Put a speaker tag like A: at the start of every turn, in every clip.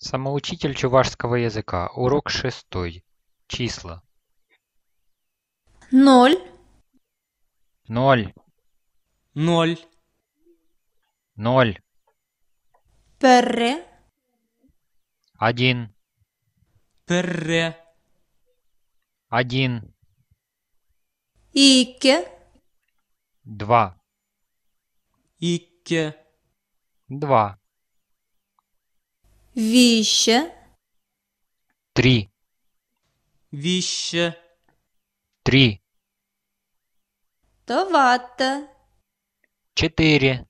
A: Самоучитель чувашского языка. Урок шестой. Числа.
B: Ноль,
A: Ноль,
C: Ноль,
A: ноль,
B: пӗрре,
A: один,
C: пӗрре,
A: один,
B: иккӗ,
A: два,
C: иккӗ,
A: два,
B: виҫҫӗ,
A: три,
C: виҫҫӗ,
A: три,
B: тӑваттӑ,
A: четыре,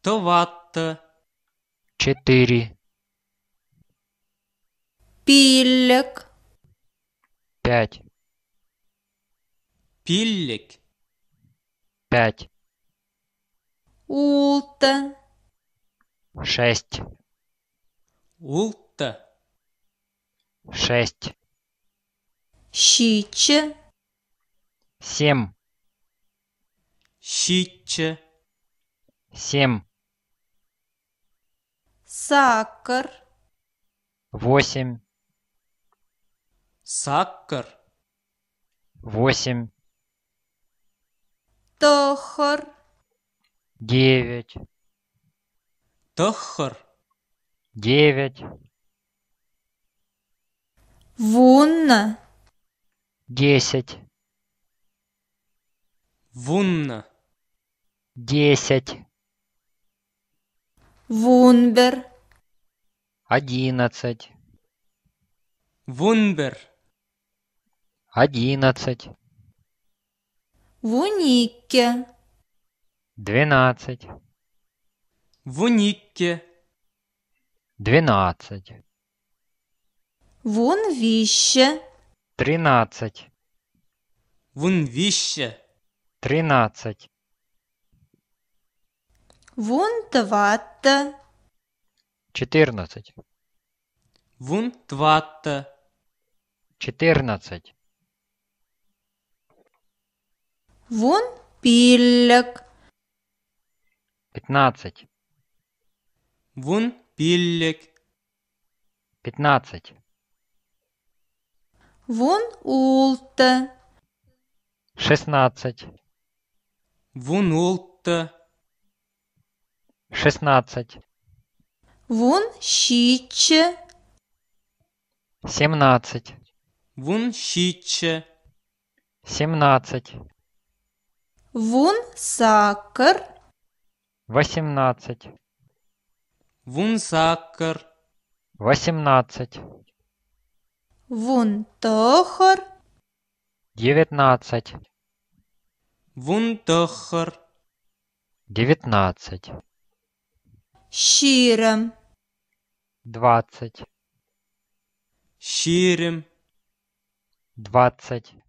C: тӑваттӑ,
A: четыре,
B: пиллӗк,
A: пять,
C: пиллӗк,
A: пять,
B: улттӑ,
A: шесть,
C: улттӑ,
A: шесть,
B: ҫиччӗ,
A: семь,
C: ҫиччӗ,
A: семь,
B: саккӑр,
A: восемь,
C: саккӑр,
A: восемь,
B: тӑххӑр,
A: девять,
C: тӑххӑр,
A: девять,
B: вуннӑ,
A: десять,
C: вуннӑ,
A: десять,
B: вунпӗр,
A: одиннадцать,
C: вунпӗр,
A: одиннадцать,
B: вуниккӗ,
A: двенадцать,
C: вуниккӗ,
A: двенадцать,
B: вунвиҫҫӗ,
A: тринадцать,
C: вунвиҫҫӗ,
A: тринадцать,
B: вунтӑваттӑ,
A: четырнадцать,
C: вунтӑваттӑ,
A: четырнадцать,
B: вунпиллӗк,
A: пятнадцать,
C: вунпиллӗк,
A: пятнадцать,
B: вунулттӑ,
A: шестнадцать,
C: вунулттӑ,
A: шестнадцать,
B: вунҫиччӗ,
A: семнадцать,
C: вунҫиччӗ,
A: семнадцать,
B: вунсаккӑр,
A: восемнадцать,
C: вунсаккӑр,
A: восемнадцать,
B: вунтӑхӑр,
A: девятнадцать,
C: вунтӑххӑр,
A: девятнадцать,
B: ҫирӗм,
A: двадцать,
C: ҫирӗм,
A: двадцать.